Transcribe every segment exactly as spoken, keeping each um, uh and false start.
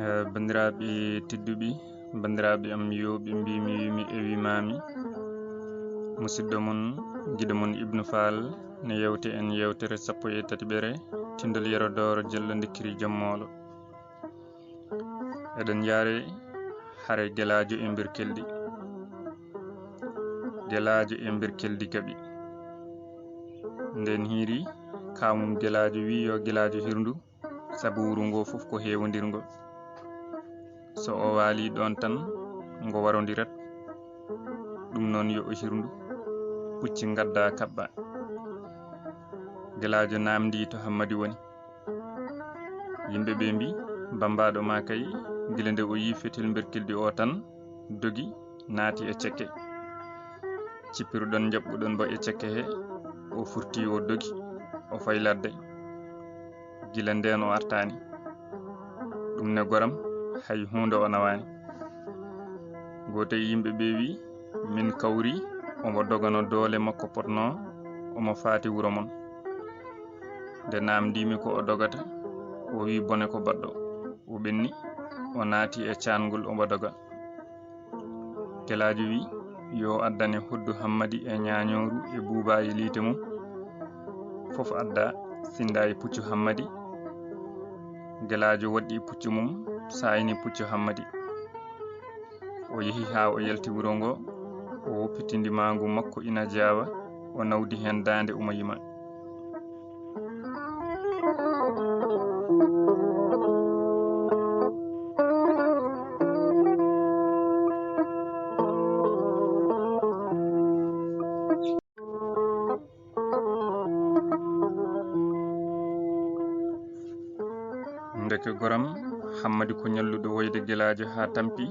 Eh, banndiraaɓe tedduɓe, banndiraaɓe am yooɓe, mbimi, wimi e wimami, musidɗo mon, giɗo mon Ibnu Faal, ne yewte en yewtere sappo e tati ɓere, tindol Yero Dooro, Jello Ndikkiri Jom Moolo. Eɗen njaare hare Gelaajo e Mbirkeldi. Gelaajo e Mbirkeldi gaɓi. Nden hiiri, kaamum Gelaajo wi yo Gelaajo hirndu, sabu wuro ngo fof ko heewondirngo. So o waali ɗon tan, ngo warondirat. Ɗum noon yo o hirndu, pucci ngadda kaɓɓa. Gelaajo naamndi to Hammadi woni. Yimɓe ɓe mbi, bambaɗo ma kay, gila nde o yi fetel Mbirkeldi o tan, dogi, naati e cekke. Cippirɗon njaɓɓuɗon mbo e cekke he, o furti o dogi, o fayi ladde. Gila nden o artani. Ɗum ne goram, hay huunde o nawani. Gooto e yimɓe ɓe wi, min kawri omo dogano doole makko potno, omo faati wuro mon. Nde naamndimi ko o dogata, o wi bone ko baɗɗo. O ɓenni, o naati e caangol omo doga. Gelaajo wi, yo addane hoddu Hammadi e ñaañooru e buuba e liite mum. Fof adda, sinda e puccu Hammadi. Gelaajo waɗɗi puccu mum, saayni puccu Hammadi. O yehi haa o yalti wuro ngo, o woppiti ndimaagu makko ina jaawa, o nawdi heen daande omo yima. Ndeke goram, Hammadi ko ñalluɗo woyde Gelaajo haa tampi,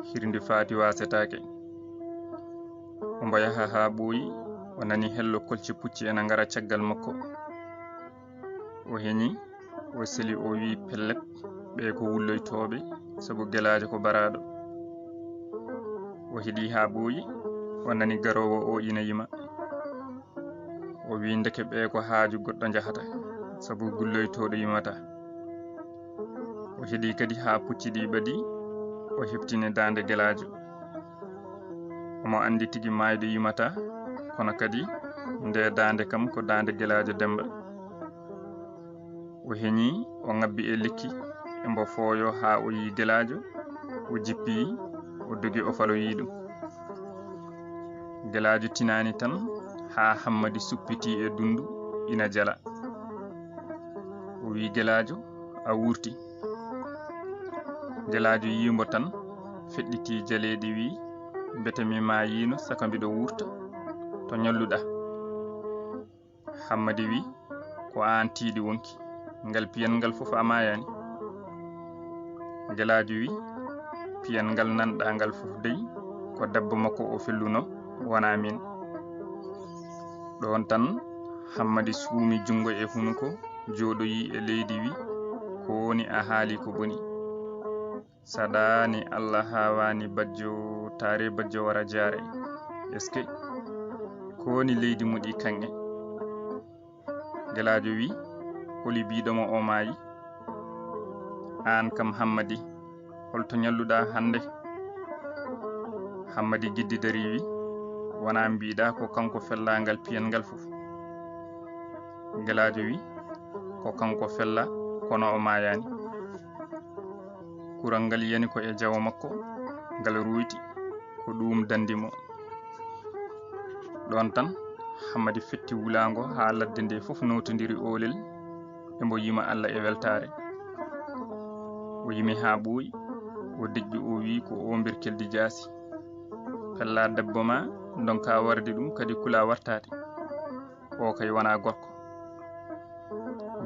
hirndi faati waasetaake. Omo yaha haa ɓooyi, o nani hello kolce pucci ena ngara caggal makko. O heñi, o seli, o wi pellet, ɓe ko wulloytooɓe, sabu Gelaajo ko baraaɗo. O heɗi haa ɓooyi, o nani garoowo o ina yima. O wi ndeke ɓe ko haaju goɗɗo njahata, sabu gulloytooɗo yimata. O heɗi kadi haa pucci ɗi ɓadi, o heftini daande Gelaajo. Omo anndi tigi maayɗo yimata, kono kadi nde daande kam ko daande Gelaajo Demmba. O heñi, o ŋabbi e lekki, embo fooyo haa o yi Gelaajo, o jippi, o dogi o faloyi ɗum. Gelaajo tinaani tan haa Hammadi suppiti e dundu ina jala. O wi Gelaajo, a wurti. Gelaajo yimbo tan feɗɗiti jaleeɗi wi, mbete mi maayino saka mbiɗo wurta, to ñalluɗa? Hammadi wi, ko aan tiiɗi wonki, ngal piyanngal fof a maayani. Gelaajo wi, piyanngal nanɗa ngal fof dey, ko debbo makko o felluno, wona min. Ɗon tan Hammadi suumi junngo e hunuko, jooɗoyi e leydi wi, ko woni a haali ko boni. Saɗaani Allah haawaani bajjo, taare bajjo wara jaare. Est-ce que ko woni leydi moɗi kaŋŋe? Gelaajo wi, holi biiɗo mo o maayi? Aan kam Hammadi, holto ñalluɗa hannde? Hammadi giddi dari wi, wona mbiɗa ko kanko fella ngal piyanngal fof? Gelaajo wi, ko kanko fella, kono o maayaani. Kural ngal yani ko e jawo makko, ngal ruuyti, ko ɗum dandi mo. Ɗon tan, Hammadi fetti wulaango haa ladde nde fof nootondiri oolel, embo yima Allah e weltaare. O yimi haa ɓooyi, o deƴƴi, o wi ko o Mbirkeldi Jaasi. Fella debbo ma, ndonka warde ɗum, kadi kula wartaade. O kay wona gorko.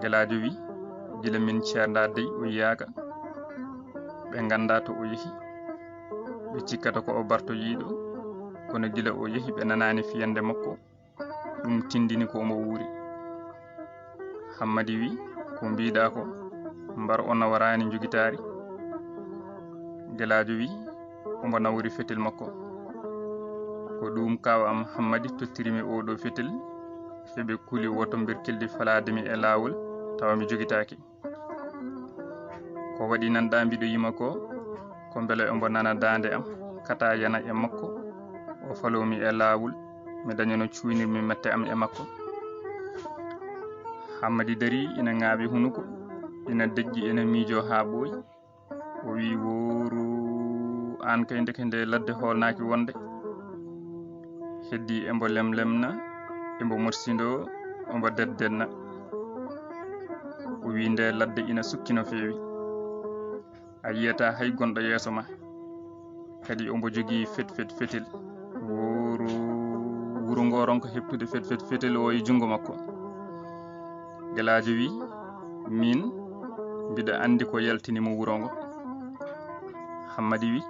Gelaajo wi, gila min ceernda dey o yiyaaka. Ɓe ngannda to o yehi. Ɓe cikkata ko o bartoyiiɗo, kono gila o yehi ɓe nanaani fiyannde makko. Ɗum tindini ko omo wuuri. Hammadi wi, ko mbiɗa ko, mbar o nawaraani njogitaari? Gelaajo wi, Omo nawori fetel makko. Ko ɗum kaaw am Hammadi tottiri mi oo ɗoo fetel. Eɓe kuli woto mbirkildi falaade mi e laawol, tawa mi jogitaaki. Ko waɗi nanɗaa mbiɗo yima ko, ko mbele omo nana daande am, kata yana e makko, o faloo mi e laawol, mi daña no cuynirmi mette am e makko. Hammadi darii, ina ŋaaɓi hunuko, ina deƴƴi, ina miijoo haa ɓooyi. O wii, "Wooru, aan kay ndeke nde ladde hoolnaaki wonde." Heddii embo lemlemna, embo morsindoo, embo deddenna. O wii, "Nde ladde ina sukki no feewi. A yiyataa hay gonɗo yeeso ma." Kadi ombo jogii fet, fet, fetel. Wooru, wuro ngo ronka heɓtude fet, fet, fetel o e junngo makko. Gelaajo wi, "Min, mbiɗa anndi ko yaltini mo wuro ngo." Hammadi wi,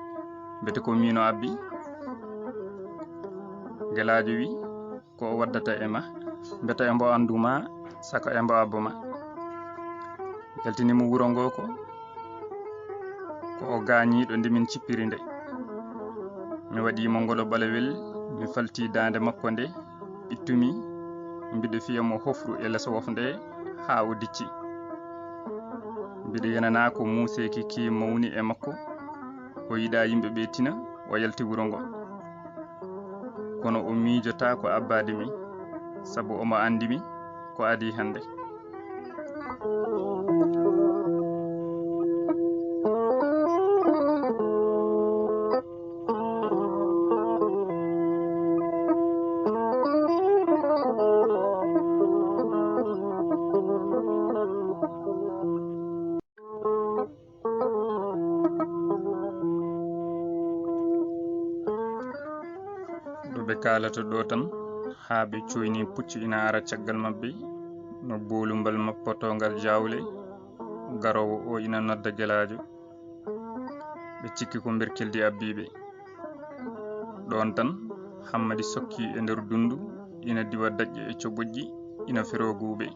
"Mbete ko miin o abbi?" Gelaajo wi, "Ko o waddata e ma? Mbete embo anndu ma, saka embo abbo ma?" Yaltini mo wuro ngo ko, ko o gaañiiɗo nde min cippiri nde. Mi waɗi mo ngolo ɓalewel, mi falti daande makko nde, ittumi, mbiɗo fiya mo hofru e les wof nde haa o dicci. Mbiɗo yenanaa ko muuseeki ki mawni e makko, o yiɗaa yimɓe ɓe tina, o yalti wuro ngo. Kono o miijotaa ko abbaade mi, sabu omo anndi mi ko adii hannde. Ɗo ɓe kaalata ɗo tan, haa ɓe coyni pucci ina ara caggal maɓɓe, no boolumbal mappotoongal jawle, garoowo o ina nodda gelaajo. Ɓe cikki ko mberkeldi abbiiɓe. Ɗoon tan, Hammadi sokki e nder dundu, ina diwa daƴƴe e coɓoƴƴi, ina feroo guuɓe.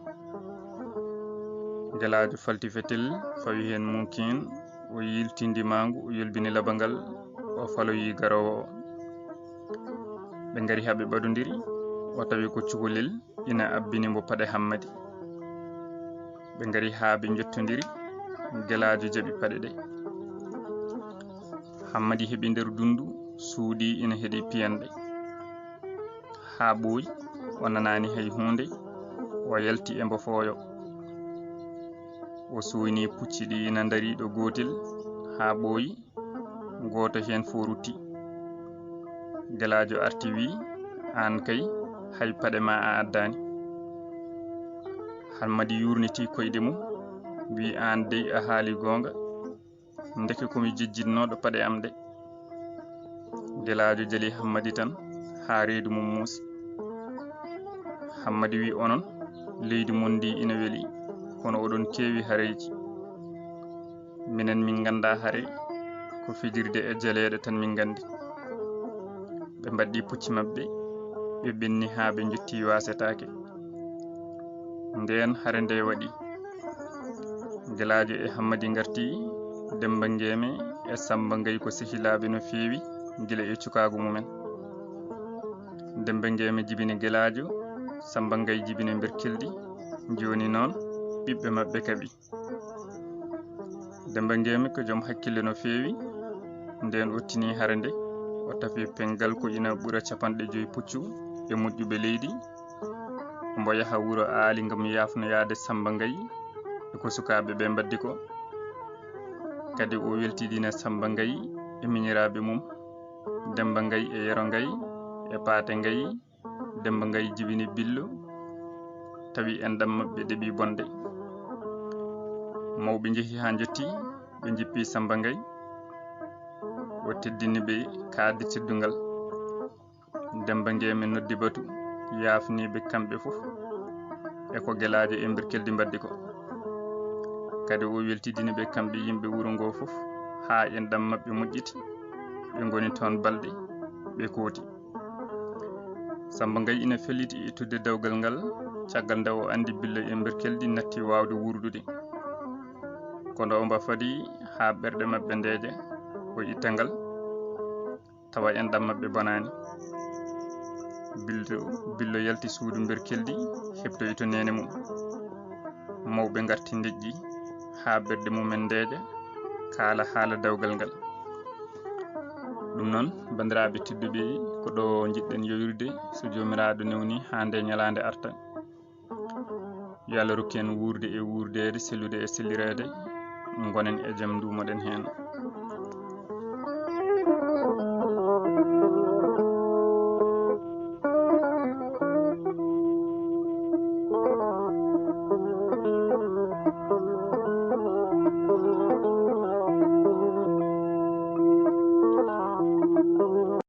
Gelaajo falti fetel, fawi heen muukin, o yiltindi maangu, o yolbini labangal, o faloyi garoowo o. Ɓe ngari haa ɓe ɓadondiri, o tawi ko cukalel ina abbini mbo paɗe Hammadi. Ɓe ngari haa ɓe njottondiri, gelaajo jaɓi paɗe ɗe. Hammadi heɓi nder dundu, suuɗi ina heɗi piyanɗe. Haa ɓooyi, o nanaani hay huunde, o yalti e mbo fooyo. O sooyni pucci ɗi ina ndari ɗo gootel, haa ɓooyi, gooto heen fof rutti. Gelaajo arti wi, "Aan kay, hay paɗe ma a addaani." Hammadi yuurniti koyɗe mum, wi, "Aan dey a haali goonga, ndeke ko mi jejjinnooɗo paɗe am ɗe." Gelaajo jali Hammadi tan haa reedu mum muusi. Hammadi wi, "Onon, leydi mon ndi ina weli, kono oɗon keewi hareeji. Minen min nganndaa hare, ko fijirde e jaleeɗe tan min nganndi." Ɓe mbaɗɗi pucci maɓɓe, ɓe ɓenni haa ɓe njotti waasetaake. Ndeen hare nde waɗi. Gelaajo e Hammadi ngarti, Demba Ngeeme e Samba Ngay ko sehilaaɓe no feewi gila e cukaagu mumen. Demba Ngeeme jibini Gelaajo, Samba Ngay jibini Mberkeldi, jooni noon ɓiɓɓe maɓɓe kaɓi. Demba Ngeeme ko joom hakkille no feewi, ndeen o tini hare nde, o tafi pengal ko ina ɓura capanɗe joy puccu e moƴƴuɓe leydi, mbo yaha wuro Aali ngam yaafnoyaade Samba Ngay e ko sukaaɓe ɓe mbaddi ko. Kadi o weltidina Samba Ngay e miñiraaɓe mum, Demba Ngay e Yero Ngay e Paate Ngay. Demba Ngay jibini Billo, tawi enɗam maɓɓe ɗeɓi bonde. Mawɓe njehi haa njotti, ɓe njippi Samba Ngay. O teddini ɓe kaaddi teddungal. Demba Ngeeme noddi batu, yaafni ɓe kamɓe fof e ko Gelaajo e Mberkeldi mbaddi ko. Kadi o weltidini ɓe kamɓe yimɓe wuro ngo fof, haa enɗam maɓɓe moƴƴiti, ɓe ngoni toon balɗe, ɓe kooti. Samba Ngay ina felliti ittude dewgal ngal, caggal nde o anndi Billo e Mberkeldi natti waawde wuurdude. Kono omo fadi haa ɓerɗe maɓɓe ndeeja, o itta ngal. tawa enɗam maɓɓe bonaani. Billo, billo yalti suudu mberkeldi, heɓtoyi to neene mum. Mawɓe ngarti ndeƴƴi haa ɓerɗe mumen ndeeƴa, kaala haala dawgal ngal. Ɗum noon, banndiraaɓe tedduɓe, ko ɗo njiɗɗen yowirude, so Joomiraaɗo newni, haa nde ñalaande arta. Yo Allah rokku en wuurde e wuurdeede, sellude e sellireede, ngonen e jam, nduumoɗen heen.